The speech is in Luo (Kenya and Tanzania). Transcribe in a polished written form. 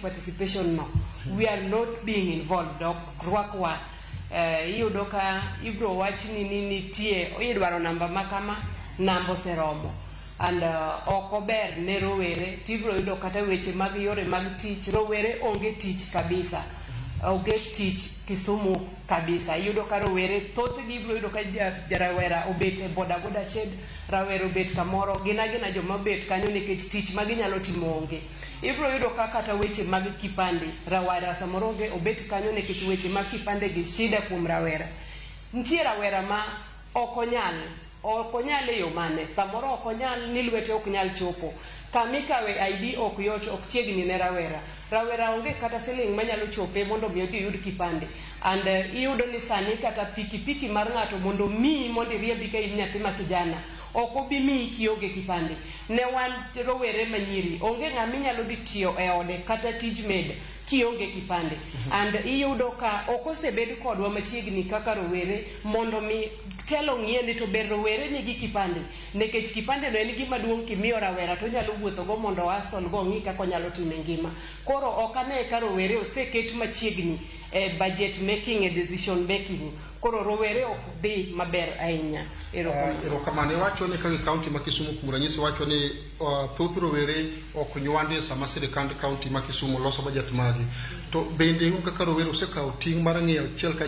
Participation no, we are not being involved, ok rwakwa. Iyudo ka ibro wachni ni nitie idwaro namba ma kama, namba oseromo and ok ober ne rowere. Tibro yudo kata weche mag yore mag tich, rowere onge tich kabisa, onge tich Kisumu kabisa. Iyudo ka rowere thothgi, ibro yudo ka rawera obet e boda boda shed, rawera obet kamoro, gin agina joma obet kanyo nikech tich ma ginyalo timo onge. Ibro yudo ka kata weche mag kipande, rawera samoro onge, obet kanyo nikech weche mag kipande gi shida kuom rawera. Nitie rawera ma ok onyal e yo mane, samoro ok onyal ni lwete ok nyal chopo kamikawe ID, ok yot, ok chiegni ne rawera. Rawera onge kata siling manyalo chope mondo mi odhi oyud kipande. And iyudo ni sani kata pikipiki mar ng'ato mondo miyi mondo iriembi ka in nyathi ma kijana, ok obi miyi kionge kipande. Ne wan rowere manyiri, onge ng'ama inyalo dhi tiyo e ode kata tij maid kionge kipande. And iyudo ka ok osebed kodwa machiegni kaka rowere mondo mi telo ng'iye ni to ber rowere nigi kipande, nikech kipande no en gima duong'. Kimiyo rawera to onyalo wuothogo mondo oasol go, ong'i kaka onyalo timo e ngima. Koro ok ane ka rowere oseket machiegni e budget making, e decision making. Koro rowere ok dhi maber ahinya. Erokamano. Erokamano. Iwacho ni kaka kaunti ma Kisumu, kuom ranyisi, wacho ni thoth rowere ok nywandi sama sirikand kaunti ma Kisumu loso budget magi. To bende un kaka rowere osekawo ting' mar ng'iyo achiel ka